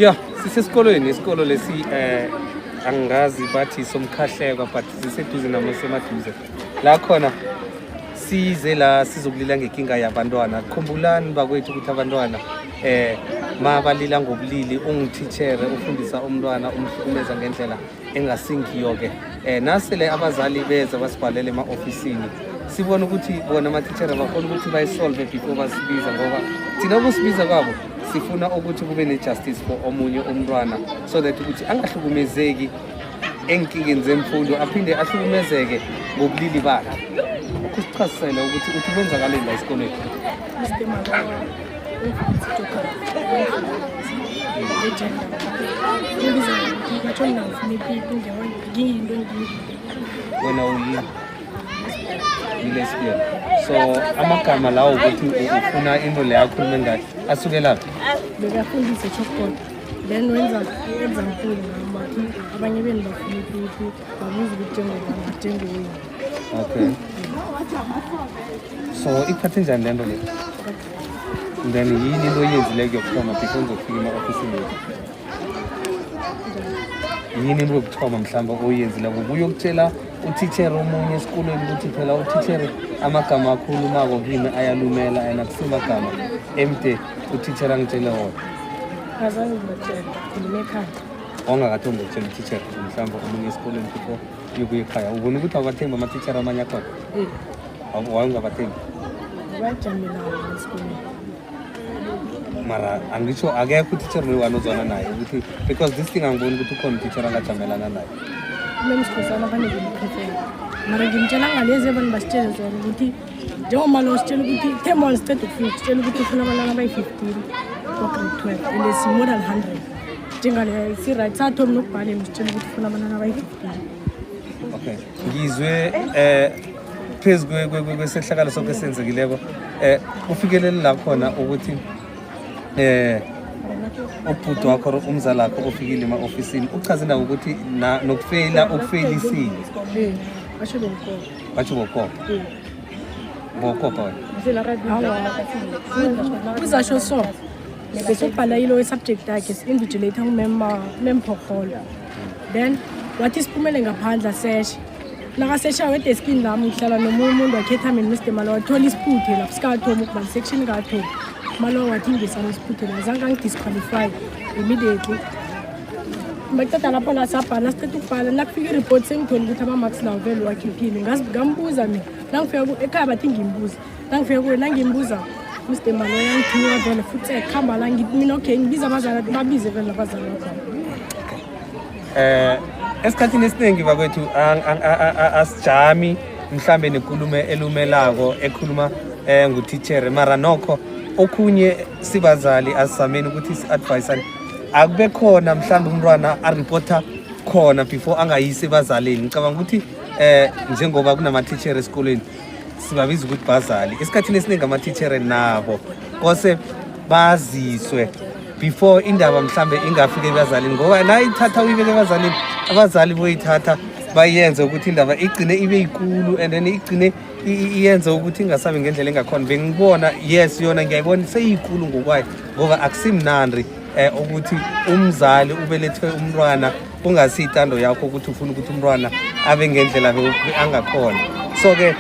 Ya, sisesikolweni, isikolo lesi angazi bathi somkhahlekwa, but siseduze namasemaduze. La khona size la sizokulila ngekinga yabantwana. Khumbulani bakwethu ukuthi abantwana mabalila ngobulili, ungutitjhere ufundisa umntwana, umhlukumeza ngendlela engasingiyo ke. Nasele abazali beza basibhalele ema-ofisini, sibona ukuthi bona amatitjhere bakhona ukuthi bayisolve before basibiza, ngoba thina ukusibiza kwabo sifuna ukuthi kube ne-justice for omunye umntwana, so that ukuthi angahlukumezeki enkingeni zemfundo, aphinde ahlukumezeke ngobulili bakhe. Ukusichazisela ukuthi uthi kwenzakaleni la esikolweni. Mr. Malawa ungifundisa le-gender. Ngibiza ngokuthi batsho mina ngifuna ipipi, ngiyinto engiyinto. Wena uyini? Yi-lesbian. So amagama lawo ukuthi ufuna into leyo akhulume ngayo asukelaphi? Bekafundisa e-chalkboard, then wenza i-example ngami, wathi abanye benu bafuna ipipi, babuza ukuthi njengobani, njengowini. Okay, so ikuphathe njani le nto le? Then yini into oyenzileko yokuthoma before ngizokufika ema-ofisini wethu? Yini into yokuthoma mhlawumbe oyenzileko kuyokutshela utitjhere omunye esikolweni ukuthi phela utitjhere amagama akhulumako kimi ayalumela and akusimagama emde utitjhere angitshele wona? Azange ngibatshele, khuluma ekhaya. Wangakathombi ukutshela utitjhere mhlawumbe omunye esikolweni before uyokuya ekhaya, ubona ukuthi awubathembi amatitjhere amanye akhona? Eh. Wawungabathembi? Bajamelana esikolweni. Mara angitsho akekho utitjhere loyo anozwana naye ukuthi, because this thing angiboni ukuthi ukhona utitjhere angajamelana naye. Umemsikhosana vane ngimprefer, mara ngimtshela ngalezi abantu basitshele zona ukuthi njengoba lo sitshela ukuthi term one siceda ukufika, sitshela ukuthi ufuna abantwana abayi-15 kwa-grade 12 and si-more than 100. Njengale si-right, sathomi nokubhaleni, sitshela ukuthi ufuna abantwana abayi-15. Okay, ngizwe phezu kwesehlakalo sonke esenzekileko, kufikelele la khona ukuthi ubhuti wakho or umzali wakho ufikile ema-ofisini, uchaze indaba ukuthi nokufeyila ukufelisile. Eh, basho benkomo. Batsho bokopa? Bokopa wena? Awa, uzasho so besokubhala ilo i-subject yakhe, si-invigilator ngumemphokolo, then wathi siphumele ngaphandle aseshe. Nakaseshayo edeskini lami, ngihlala nomunye umuntu, wakhetha mina, Mr Malo, wathola isiphuthe lapho sikathomi ukubhala section kathomi. Malo wathi ngisami isiphuthe la, zange angi-disqualify immediately. Baceda lapho la sabhala, siceda ukubhala, nakufika i-report sengithole ukuthi ama-marks lawo vele wakhiphile. Ngambuza mina nangifika ekhaya, bathi ngimbuza nangifika kuye. Nangimbuza Mr Maloya, ngithuka vele futhi ekuhamba la. Ngithi mina okay, ngibiza abazali, babize vele abazali bakhona. Esikhathini esiningi bakwethu asijami mhlambe nenkulumo elumelako ekhuluma ngutitjhere, mara nokho okhunye sibazali asizameni ukuthi si-advisane, akube khona mhlambe umntwana aripotha khona before angayisi ebazalini. Ngicabanga ukuthi njengoba kunamatitjhere esikolweni, sibabiza ukuthi bazali, esikhathini esiningi amatitjhere nabo kose baziswe before indaba mhlambe ingafika ebazalini, ngoba nayithatha uyibeke ebazalini, abazali boyithatha bayenze ukuthi indaba igcine ibe yikulu and then igcine iyenze ukuthi ingasabi ngendlela engakhona. Bengibona, yes, yona ngiyayibona seyikulu ngokwayo, ngoba akusimnandi ukuthi umzali ubelethe umntwana kungasiyintando yakho ukuthi ufuna ukuthi umntwana abe ngendlela angakhona. So ke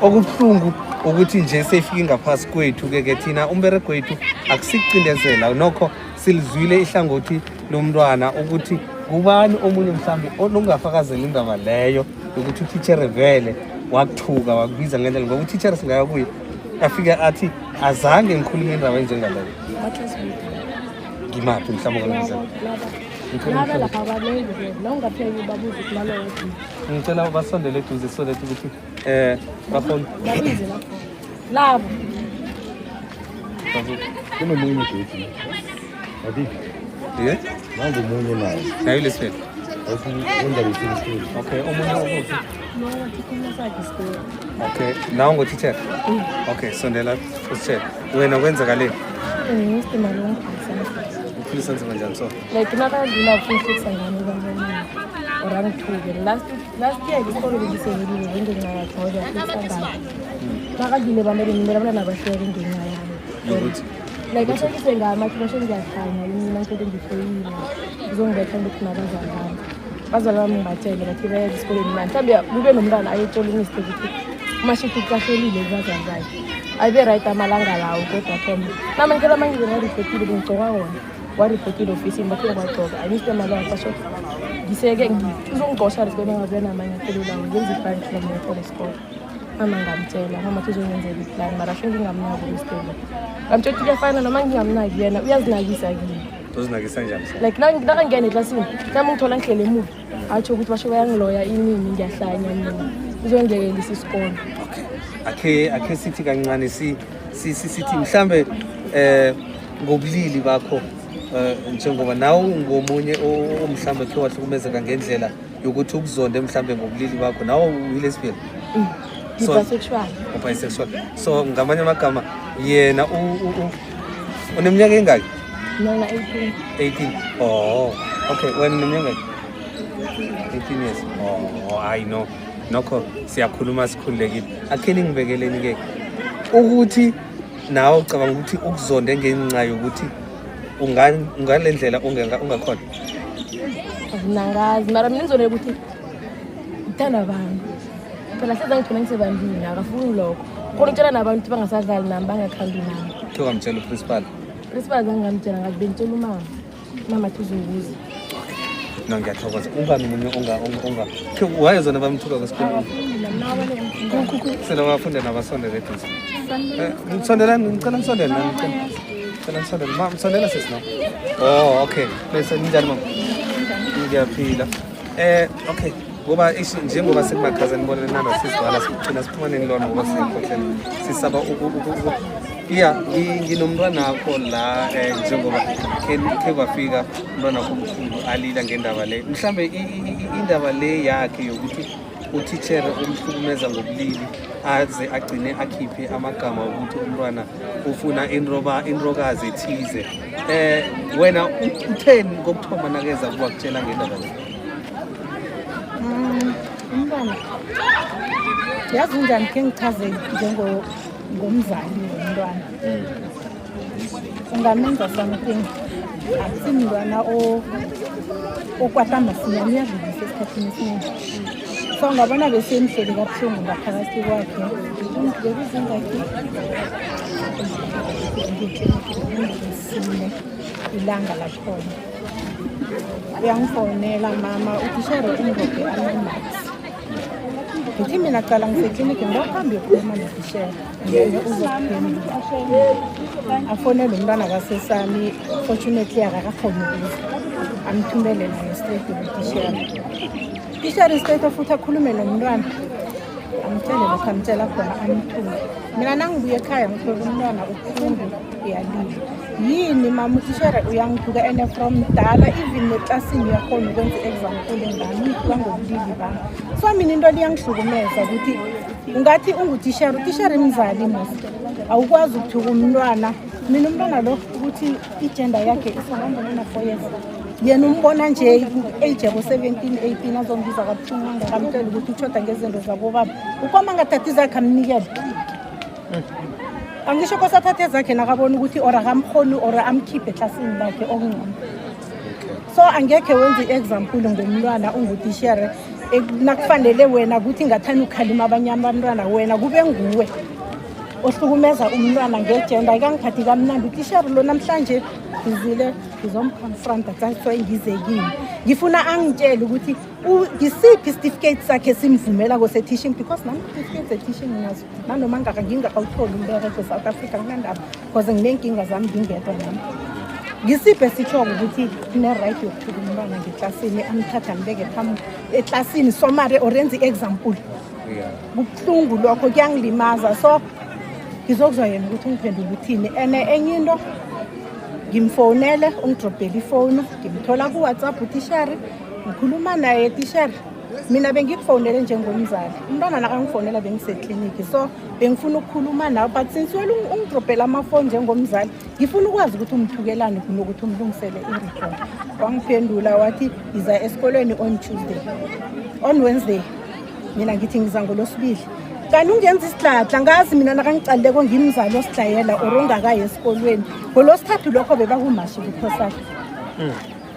okubuhlungu ukuthi nje seyifike ngaphasi kwethu ke thina umberego wethu akusikucindezela, nokho silizwile ihlangothi lomntwana ukuthi kubani omunye mhlawumbe onongafakazela indaba leyo yokuthi utitjhere vele wakuthuka, wakubiza ngendlela, ngoba utitjhere singaya kuye afike athi azange ngikhulume indaba enjengaleyo. Ngimaphi mhlawumbe ongabiza? Laba lapha abanengi, nawungapheki babuze ukuthi malo wathi. Ngicela basondele eduze so that ukuthi bakhona. Babize lapho labo. Kunomunye gedi adi. Yeah. Nangomunye naye. Nayo lesifela. Wenza le-same. Okay, omunye ukuphi? Lo wathi khuluma sakhe isikole. Okay, nawe ngotitjhere? Okay, sondela usitshele wena kwenzakaleni. Mr Malo ungiphalisa. Ukhulisa nzima njani so? Like nakadlula ufuna ngami ebantwaneni or angithuke. Last year isikolo bengisekelile ngenxa yakhe, ngoba ngami nakadlule ebantwaneni, mina abantwana bahleke ngenxa yami. Yokuthi? Like ashokise ngami athi basho ngiyahlanya mina ngicede ngifeyile, uzongibetha ngithi nabazali bami. Abazali bami ngibatshele bathi bayeza esikoleni mani, mhlawumbe kube nomntwana ayetshela umiste ukuthi umashift ucahlelile kubazali bakhe. Ayibe right amalanga lawo, kodwa thoma nami ngicela manje ngaripotile bengigcoka wona, waripotile ofisini bathi ngiwagcoka ayimiste malanga basho ngiseke uzongicosha esikoleni ngabuya namanyathelo lawo ngenza iplani ngamnyathelo esikole. Mama ngamtshela, mama athi uzongenzela iplani, mara sho ngingamnaki umistelo. Ngamtshela ukuthi kuyafana noma ngingamnaki yena uyazinakisa kimi. Uzinakisa njani? Like nakangena eklasini nami ngithola ngihlele emuva, atsho ukuthi basho bayangiloya inini, ngiyahlanya mina, uzongiyekelisa isikolo. Okay, akhe sithi kancane sithi mhlambe ngobulili bakho, njengoba nawe ungomunye mhlambe khe wahlukumezeka ngendlela yokuthi ukuzonde mhlambe ngobulili bakho, nawe uyi-lesbian? Bisexual. Bisexual. So ngamanye amagama yena uneminyaka engaki? Mina 18. 18. Oh, okay. Wena uneminyaka engaki? 18 years. Oh, I know. Nokho siyakhuluma sikhululekile. Akhe ningibekeleni ke ukuthi nawe ucabanga ukuthi ukuzonde ngenxa yokuthi ungale ndlela ungakhona. Nangazi, mara mina ngizonela ukuthi ngithanda abantu phela hleza ngigcina ngisebantwini, akafuni lokho khona ukutshela nabantu ukuthi bangasadlali nami, bangakhambi nami. Khe wamtshela uprincipal? Principal zangingamtshela, ngathi bengitshela umama, umama athi uzokuza. No, ngiyathokoza. Ungani omunye unga khe wayezona bamthuka kwesikolweni? Sele bafunda nabasondele eduze. Msondelani, ngicela nisondele nami, ngicela nisondele. Ma, msondela sisi no. Oh, okay. Bese ninjani mama? Ngiyaphila. Okay. Ngoba ish njengoba sekumakhaza nibona nana sisivala sigcina siphuma nenilona ngoba sikhohlele. Sisaba iya nginomntwana wakho la, njengoba khe kwafika umntwana wakho omkhulu alila ngendaba le. Mhlambe indaba le yakhe yokuthi uthichere umhlukumeza ngobulili aze agcine akhiphe amagama ukuthi umntwana ufuna inroba inrokazi ethize. Wena utheni kokuthoma nakeza kuba kutshela ngendaba le? Umntwana yazi unjani, khe ngichaze ngomzali womntwana, ungamenza something, akusimntwana okwata masinyane, uyadlulisa esikhathini esiningi. So ngabona besemhleli kabuhlungu ngaphakathi kwakhe. Bekuzingakhi ngesine ilanga lakhona, uyangifonela, mama uthishere ungirobhe ama-marks. Ngithi mina cala ngisekliniki, ngibakuhambe uyokhuluma notishere, yena uzokuphendula. Afonele umntwana kasesami, fortunately akakakhoni ukuza, amthumele naye straight kutishere. Tishere straight futhi akhulume nomntwana, amtshele lokhu amtshela khona, amthume. Mina nangibuya ekhaya ngithola umntwana ubuhlungu, uyalila. Yini mama? Uthishere uyangithuka and from dala, even neklasini uyakhona ukwenza i-example ngami, ungithuka ngobulili bami. So mina into liyangihlukumeza ukuthi ungathi ungutishere, utishere mzali mos, awukwazi ukuthuka umntwana. Mina umntwana lo ukuthi igender yakhe isangambona na-4 years, yena umbona nje age yabo 17 18, azongibiza kabuhlungu angakamtshela ukuthi utshoda ngezinto zabobaba. Ukoma angathathi zakhe amnikele, angisho kose athathe zakhe nakabona ukuthi or akamkhoni or amkhiphe eklasini lakhe okungcono. So angekhe wenze i-example ngomntwana ungutishere, nakufanele wena ukuthi ngathani ukhalima abanye abantwana, wena kube nguwe ohlukumeza umntwana ngegender. Ayikangiphathi kamnandi utishere lo. Namhlanje ngizile ngizomconfronta, that's why ngize kimi. Ngifuna angitshele ukuthi ngisiphi isitifiketi sakhe simvumela kose-teaching, because nami isitifiketi se-teaching nginazo, nanoma ngingakawutholi umberego e-South Africa nginandaba because nginey'nkinga zami ngingedwa nami. Ngisiphi esitshoko ukuthi une-right yokuthuka umntwana ngeklasini, amthathe ambeke phambi eklasini somare or enze i-example? Kubuhlungu lokho, kuyangilimaza. So ngizokuzwa yena ukuthi ungiphendula uthini. And enye into, ngimfonele, ungidrobhele ifoni, ngimthola ku-WhatsApp utishari, ngikhuluma naye. Tishari, mina bengikufonele njengomzali, umntwana nakangifonela bengisekliniki, so bengifuna ukukhuluma nawe, but since wena ungidrobhele amafoni, njengomzali ngifuna ukwazi ukuthi umthukelani kunokuthi umlungisele i-report. Wangiphendula wathi iza esikolweni on Tuesday, on Wednesday. Mina ngithi ngiza ngolosibili. Kanti ungenza isidladla, ngazi mina nakangicalileko ngimzali osidlayela or ongakayi esikolweni. Ngolosithathu lokho bebakumashi kuphosakhe.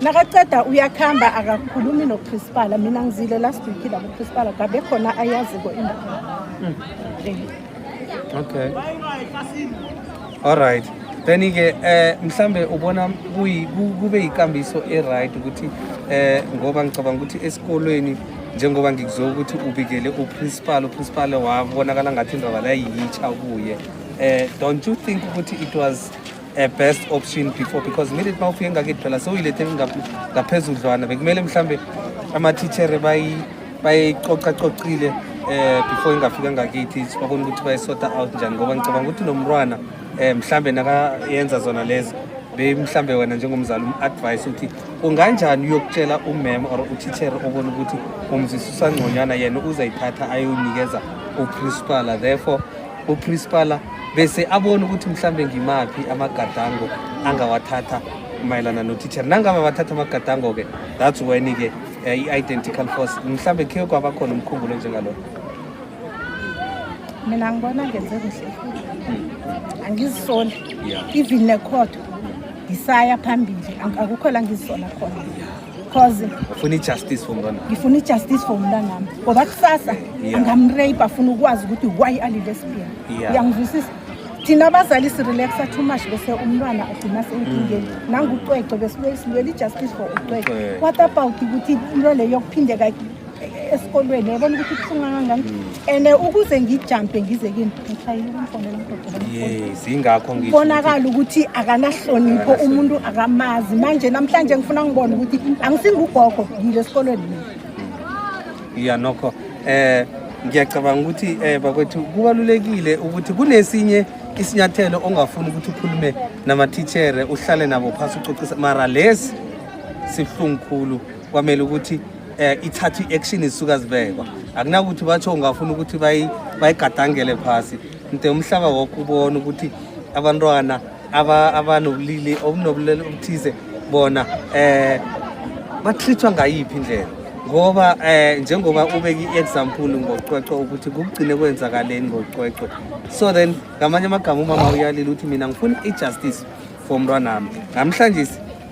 Nakaceda uyakhamba, akakhulumi noprincipala. Mina ngizile last week la kuprincipala, gabe khona ayaziko indaba. Okay, alright, then ke mhlambe ubona kube ikambiso e-right ukuthi ngoba ngicabanga ukuthi esikolweni, njengoba ngikuzwe ukuthi ubikele uprincipal, uprincipal wabonakala ngathi indaba la yitsha kuye, don't you think ukuthi it was a best option before? Because immediately uma ufike ngakithi phela sewuyilethe ngaphezudlwana, bekumele mhlambe ama-teacher bayicocacocile before ingafika ngakithi, babone ukuthi bayisorta out njani, ngoba ngicabanga ukuthi nomntwana mhlambe nakayenza zona lezo, mhlambe wena njengomzali um-advice ukuthi unganjani uyokutshela umem or utitshere obona ukuthi umzisa usangconywana, yena uzayithatha ayoyinikeza uprincipala, therefore uprincipala bese abone ukuthi mhlambe ngimaphi amagadango angawathatha mayelana notitshere. Nangabe bathatha amagadango-ke, that's when-ke i-identical force mhlambe khe kwaba khona umkhumbulo njengalo. Mina ngibona ngenze kuhle, angizisoli. Even nekhotho ngisaya phambili, akukho la ngizisola khona, cause ufuna i-justice for mntwana. Ngifuna i-justice for umntanami, ngoba kusasa angamrape, afuna ukwazi ukuthi why ali-lesbian. Uyangizwisisa? Thina abazali sirelaxa too much, bese umntwana agcina senkingeni. Nangucwecwe, besibuye silwela i-justice for ucwecwe. Ucwecwe. What about ukuthi into leyo yokuphindeka esikolweni, yabona ukuthi kubuhlungu kangangani? And ukuze ngijampe ngize kini, ngishayile ukumfonela mgogo. Yes, ingakho ngisho. Kubonakala ukuthi akanahlonipho. Akanahlonipho. Umuntu akamazi. Manje namhlanje ngifuna ngibone ukuthi angisingugogo, ngile esikolweni mina. Ya, nokho ngiyacabanga ukuthi bakwethu, kubalulekile ukuthi kunesinye isinyathelo ongafuni ukuthi ukhulume namatitshere, uhlale nabo phasi, ucocisa, mara lesi sibuhlungu khulu, kwamele ukuthi ithathwe i-action izisuka zibekwa. Akunakuthi batsho ungafuna ukuthi bayigadangele phasi nte umhlaba woke ubone ukuthi abantwana abanobulili obunobulili obuthize bona batreatwa ngayiphi indlela, ngoba njengoba ubeka i-example ngocwecwe ukuthi kugcine kwenzakaleni ngocwecwe. So then ngamanye amagama umama uyalila ukuthi mina ngifuna i-justice for umntwanami. Namhlanje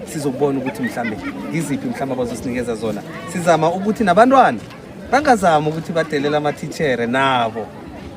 sizokubona ukuthi mhlambe ngiziphi mhlambe abazosinikeza zona. Sizama ukuthi nabantwana bangazami ukuthi badelela amathitshere nabo,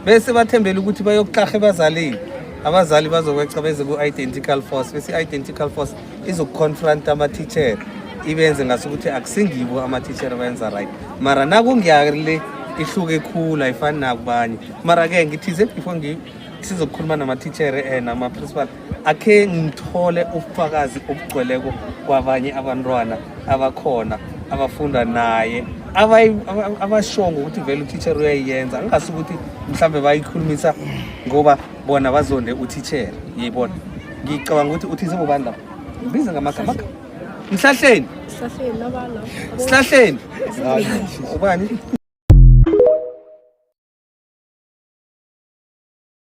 bese bathembele ukuthi bayokuhlaha ebazalini. Abazali bazokweca beze ku-identical force, bese i-identical force izokuconfront amathitshere, ibenze ngasukuthi akusingibo amathitshere bayenza right. Mara nakungiyale ihluke khulu, ayifani nakubanye. Mara-ke ngithize before sizokukhuluma namathitshere nama-principal, akhe ngithole ubufakazi obugcweleko kwabanye abantwana abakhona abafunda naye, abashongo ukuthi vele utitshere uyayiyenza, angasi ukuthi mhlambe bayikhulumisa ngoba bona bazonde utitshere. Yayibona, ngicabanga ukuthi uthize bobani lapho, ngibize ngamagama. Mhlahleni. Sihlahleni nabala. Sihlahleni ubani?